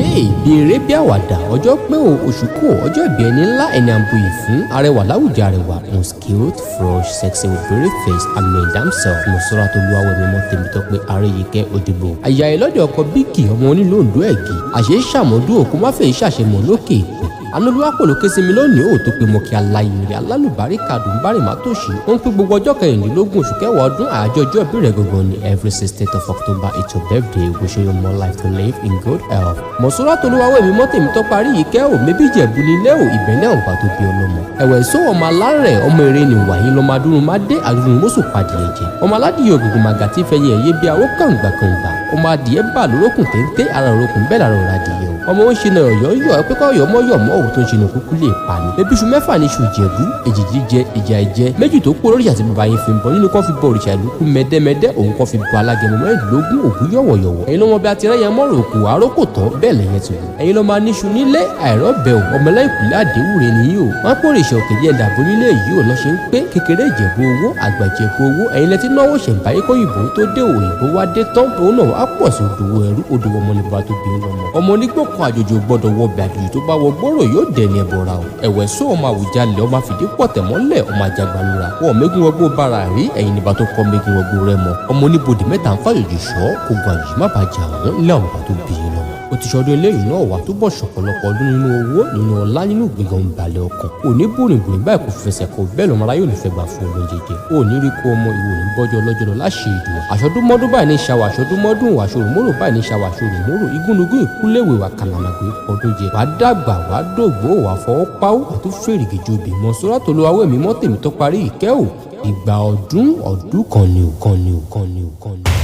Bí eré bí àwàdà, ọjọ́ pé o, oṣù kò, ọjọ́ ìbí ẹni ńlá, ẹni àbòyè fún, arẹwà láwùjọ arẹwà, most cute, fresh, sexy with pretty face and damsel, Mọ̀sọ́ràtò Olúwawẹ̀mímọ́ Tèmítọ́pẹ́ Àríyíkẹ́ Òdìbò, àyà ìlọ́dẹ ọkọ̀ bíkì, ọmọ onílù Oǹdó ẹ̀gì, àṣẹ ṣàmọ́dún òkú máfẹ́ ṣàṣemọ̀ lókè ìpè. Anúlúwàpọ̀ ló ké sí mi lónìí ò tó pé mo kí aláyèrè alálùbáríkà dùnbárìmátòṣì. Ó ń pín gbogbo ọjọ́ 16 oṣù kẹwàá ọdún, àyájọ́ ọjọ́ ìbí rẹ̀ gangan ní every 16th of October. It's your birthday, wishing you more life to live in good health. Mọ̀sọ́ràtò Olúwawẹ̀mímọ́ Tèmítọ́pẹ́ Àríyíkẹ́ ò mébí Ìjẹ̀bú nílé ò ìbẹ̀lẹ̀ ọ̀gbà tó bí ọlọ́mọ. Ẹ̀wẹ̀ ìṣó ọmọ alárẹ̀, ọmọ eré ni wàyí lọ́mọ adúrún má dé adúrún mọ́sù padìyẹ jẹ. Ọmọ aládìyẹ ògùngùn màgà tí fẹ̀yìn ẹ̀yẹ bí awó kàǹgbà kàǹgbà. Ọmọ adìyẹ bà lórókùn téńté, ara òrókùn bẹ́ẹ̀ lára òrà adìyẹ o. Ọmọ ń ṣe náà yọ̀yọ̀ ẹ pé kọ́ yọ̀mọ́ yọ̀mọ́ òun tó ń ṣe ní kúkú lè pa ni. Ebi iṣu mẹ́fà ní iṣu Ìjẹ̀bú, èjì jíjẹ, ìjà ìjẹ, méjì tó kú lóríṣà tí bàbá yín fi ń bọ nínú kọ́ fi bọ òrìṣà ìlú kú mẹ́dẹ́mẹ́dẹ́, òun kọ́ fi bọ alágẹmọ 24 ògún yọ̀wọ̀yọ̀wọ̀. Ẹ̀yin ló mọ bí a ti rẹ́yẹ mọ́rò òkú àrókò tán bẹ́ẹ̀ lẹ́yẹ ti wù. Ẹ̀yin ló máa níṣu nílé àìrọ́bẹ̀ ò, ọmọ ẹlẹ́ìkùlé àdéwúre nìyí o. Wọ́n pò òrìṣà òkè díẹ̀ dàbò nílé yìí ò lọ́ ṣe ń pé kékeré Ìjẹ̀bú owó, àgbà Ìjẹ̀bú owó. Ẹ̀yin lẹ ti náwó ṣẹ̀ǹbáyé kóyìnbó tó dé, òyìnbó wá dé tán, òun náà wá pọ̀ sí odòwò ẹrú, odòwò ọmọ ní bàbá tó bí lọ́mọ. Ọmọ onígbò kan àjòjò gbọ́dọ̀ wọ ọbẹ̀, àjòjì tó bá wọ gbọ́rọ̀ yóò dẹni ẹ̀bọ̀ra o. Ẹ̀wẹ̀ sọ ọmọ Àwùjalẹ̀, ọmọ àfìdí pọ̀tẹ̀ mọ́lẹ̀, ọmọ àjàgbàlúra wọn mẹ́gun wọgbó bára rí. Ẹ̀yin nígbà tó kọ́ mẹ́gun wọgbó rẹ mọ́. Ọmọ oníbodè mẹ́ta ń fàjòjì ṣọ́ kógun àjòjì má bàa jà wọ́n nílẹ̀ àwọn bàbá tó bí i lọ́mọ. Ó ti ṣọdún eléyìí náà, wà tó bọ̀ ṣọ̀pọ̀lọpọ̀ ọdún nínú owó, nínú ọlá, nínú ìgbéga ń balẹ̀ ọkàn. Òní bòrìnbòrìn báyìí kò fẹsẹ̀ kọ bẹ́ẹ̀ lọ́mọ aráyò ní fẹ́ gbà fún ọmọ jẹjẹ. Òní rí kó ọmọ ìwò ní bọ́jọ́ lọ́jọ́ lọ láṣẹ ìdùn. Àṣọdúnmọ́dún báyìí ní ṣàwọ̀ àṣọdúnmọ́dún, àṣòrùmórò báyìí ní ṣàwọ̀ àṣòrùmórò, igúnnugún ìkúléwé wà kàlàmàgbé ọdún jẹ. Wàá dàgbà, wàá dògbò, wàá fọwọ́ páwó, wàá tún fèrègè jobi. Mọ̀sọ́ràtò Olúwawẹ̀mímọ́ Tèmítọ́pẹ́ Àríyíkẹ́ ò, ìgbà ọdún ọdún kan ni ò kan ni ò kan ni ò kan ni.